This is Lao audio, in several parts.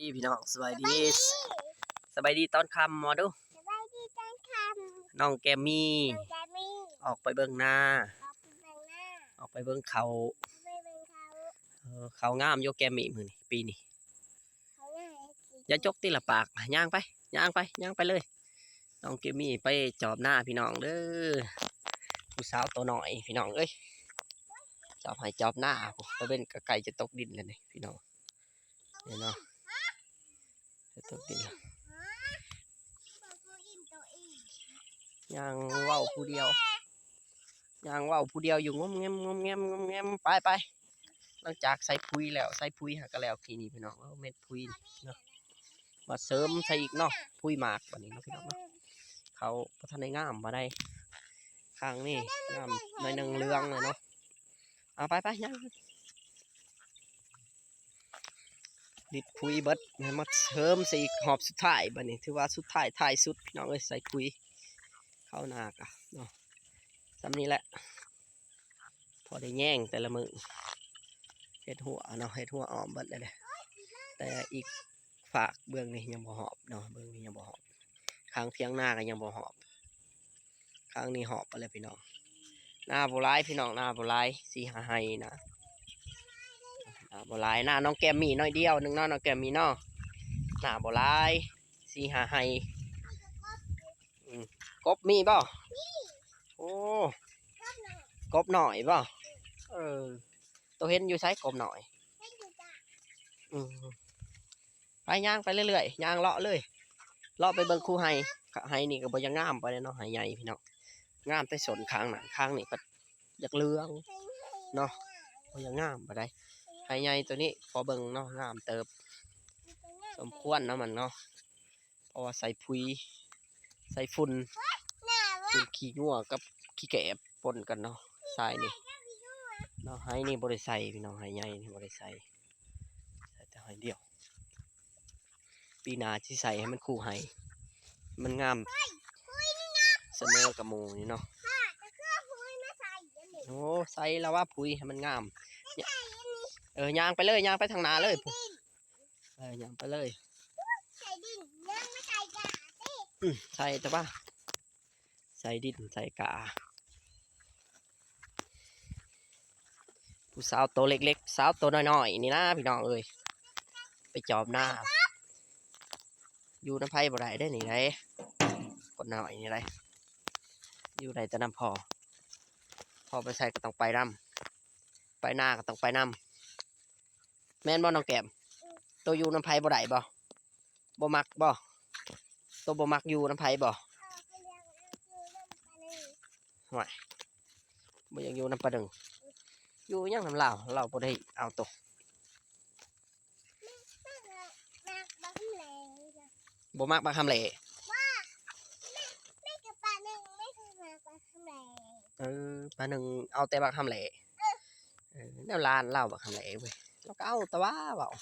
ດີພີ່ນ້ອງ ສະບາຍດີ ສະບາຍດີຕອນຄ່ຳ ເວົ້າດູ ສະບາຍດີຕອນຄ່ຳ ນ້ອງແກມມີ ນ້ອງແກມມີ ອອກໄປເບິ່ງນາ ອອກໄປເບິ່ງນາ ອອກໄປເບິ່ງເຂົ້າ ໄປເບິ່ງເຂົ້າ ເອີ ເຂົ້າງາມຢູ່ແກມມີມື້ນີ້ ປີນີ້ ເຂົ້າງາມ ຢ່າຈົກຕິລະປາກ ຍ່າງໄປ ຍ່າງໄປ ຍ່າງໄປເລີຍ ນ້ອງແກມມີໄປຈອບນາພີ່ນ້ອງເດີ ຜູ້ສາວໂຕນ້ອຍພີ່ນ້ອງເອີຍ ຈອບໄຮ່ຈອບນາ ຕາເວັນກໍໃກ້ຈະຕົກດິນແລ້ວນີ້ພີ່ນ້ອງ. ນີ້ເນາະ ເຮັດຕົກດິນ ຍ່າງເວົ້າຜູ້ດຽວ ຍ່າງເວົ້າຜູ້ດຽວຢູ່ ງົມແງມ ງົມແງມ ງົມແງມ ໄປ ໄປ ຫຼັງຈາກໃສ່ປຸຍແລ້ວ ໃສ່ປຸຍຫາກະແລ້ວ ທີ່ນີ້ພີ່ນ້ອງ ເອົາເມັດປຸຍເນາະ ມາເສີມໃສ່ອີກເນາະ ປຸຍໝາກບາດນີ້ເນາະ ພີ່ນ້ອງເນາະ ເຂົ້າບໍ່ທັນໄດ້ງາມປານໃດ ຂ້າງນີ້ງາມໜ້ອຍໜຶ່ງ ເຫຼືອງແລ້ວເນາະ ເອົາ ໄປ ໄປ ຍ່າງ ລິດປຸຍເບິດ ແມ່ນມາເສີມໃສ່ອີກຮອບສຸດທ້າຍ ບາດນີ້ຖືວ່າສຸດທ້າຍທ້າຍສຸດ ພີ່ນ້ອງເອີຍ ໃສ່ປຸຍເຂົ້ານາກະເນາະ ສ່ຳນີ້ແຫຼະ ພໍໄດ້ແຍງແຕ່ລະມື້ ເຮັດຮົ້ວເນາະ ເຮັດຮົ້ວອ້ອມເບິດແລ້ວເດ້ ແຕ່ອີກຟາກເບື້ອງນີ້ຍັງບໍ່ຮອບເນາະ ເບື້ອງນີ້ຍັງບໍ່ຮອບ ຂ້າງຖຽງນາກໍຍັງບໍ່ຮອບ. ຂ້າງນີ້ຮອບໄປແລ້ວພີ່ນ້ອງ ນາບໍ່ຫຼາຍພີ່ນ້ອງ ນາບໍ່ຫຼາຍ ສີ່ຫ້າໄຮ່ນະ ນາບໍ່ຫຼາຍ ນານ້ອງແກມມີໜ້ອຍດຽວໜຶ່ງເນາະ ນ້ອງແກມມີເນາະ ນາບໍ່ຫຼາຍ ສີ່ຫ້າໄຮ່ ອືມ ກົບມີບໍ່? ໂອ້ ກົບນ້ອຍບໍ່? ເອີ ໂຕເຫັນຢູ່ໃສກົບນ້ອຍ? ອືມ ໄປຍ່າງໄປເລື້ອຍໆ ຍ່າງເລາະເລີຍ ເລາະໄປເບິ່ງຄູ່ໄຮ່ ໄຮ່ນີ້ກໍບໍ່ຢາກງາມປານໃດເນາະ ໄຮ່ໃຫຍ່ພີ່ນ້ອງ ງາມແຕ່ສົ້ນຂ້າງນັ້ນ ຂ້າງນີ້ພັດຢາກເຫຼືອງເນາະ ບໍ່ຢາກງາມປານໃດ ໄຮ່ໃຫຍ່ໂຕນີ້ພໍເບິ່ງເນາະ ງາມເຕີບ ສົມຄວນນຳມັນເນາະ ເພາະວ່າໃສ່ຝຸ່ນ ໃສ່ຝຸ່ນ ຝຸ່ນຂີ້ງົວກັບຂີ້ແກບປົນກັນເນາະ ຊາຍນີ້ເນາະ ໄຮ່ນີ້ບໍ່ໄດ້ໃສ່ພີ່ນ້ອງ ໄຮ່ໃຫຍ່ນີ້ບໍ່ໄດ້ໃສ່ ໃສ່ແຕ່ໄຮ່ດຽວ ປີໜ້າຊິໃສ່ໃຫ້ມັນຄູ່ໄຮ່ ມັນງາມ ສະເໝີກັບໝູ່ນີ້ເນາະ ໂອ້ ໃສ່ລະວ່າປຸຍໃຫ້ມັນງາມ ເອີ ຍ່າງໄປເລີຍ ຍ່າງໄປທາງໜ້າເລີຍ ເອີ ຍ່າງໄປເລີຍ ໃສ່ດິນ ຍ່າງມາໃສ່ກະຕິ ອືມ ໃສ່ແຕ່ວ່າ ໃສ່ດິນໃສ່ກາ ຜູ້ສາວໂຕເລັກໆ ສາວໂຕນ້ອຍໆ ນີ້ນະພີ່ນ້ອງເອີຍ ໄປຈອບນາ ຢູ່ນຳໃຜບໍ່ໄດ້ເດ້ນີ້ໃດ໋ ຄົນນ້ອຍນີ້ໃດ໋ ຢູ່ໄດ້ແຕ່ນຳພໍ່ ພໍ່ໄປໃສກໍຕ້ອງໄປນຳ ໄປນາກໍຕ້ອງໄປນຳ ແມ່ນບໍ່ນ້ອງແກ້ມ? ໂຕຢູ່ນຳໃຜບໍ່ໄດ້ບໍ່? ບໍ່ມັກບໍ່? ໂຕບໍ່ມັກຢູ່ນຳໃຜບໍ່? ຫ້ວຍ ບໍ່ຢາກຢູ່ນຳປາໜຶ່ງ ຢູ່ຫຍັງນຳລາວ ລາວບໍ່ໄດ້ເອົາໂຕ ບໍ່ມັກບັກຫຳແຫຼ ເອີ ປາໜຶ່ງເອົາແຕ່ບັກຫຳແຫຼ ເອີ ແນວຫຼານລາວບັກຫຳແຫຼເວີຍ ລາວກໍເອົາແຕ່ວ່າເວົ້າ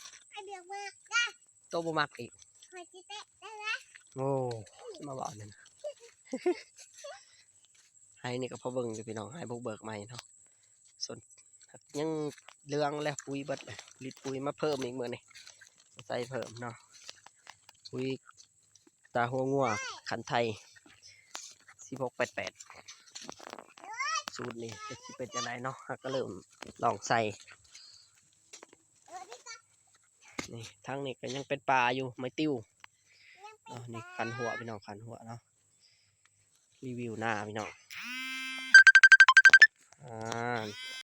ໂຕບໍ່ມັກອີກ ໂອ້ ມາເວົ້ານັ້ນ ໄຮ່ນີ້ກໍພໍເບິ່ງຢູ່ພີ່ນ້ອງ ໄຮ່ບຸກເບີກໃໝ່ເນາະ ສ່ວນຍັງເຫຼືອງແລ້ວ ປຸຍເບິດແລ້ວ ລິດປຸຍມາເພີ່ມອີກມື້ນີ້ ໃສ່ເພີ່ມເນາະ ປຸຍຕາຫົວງົວຄັນໄທ ສິບຫົກແປດແປດ ສູດນີ້ຈັກຊິເປັນຈັ່ງໃດເນາະ ເຮົາກໍເລີ່ມລອງໃສ່ ນີ້ ທາງນີ້ກໍຍັງເປັນປ່າຢູ່ ໄມ້ຕິວ ນີ້ຄັນຫົວພີ່ນ້ອງ ຄັນຫົວເນາະ ຣີວິວນາພີ່ນ້ອງ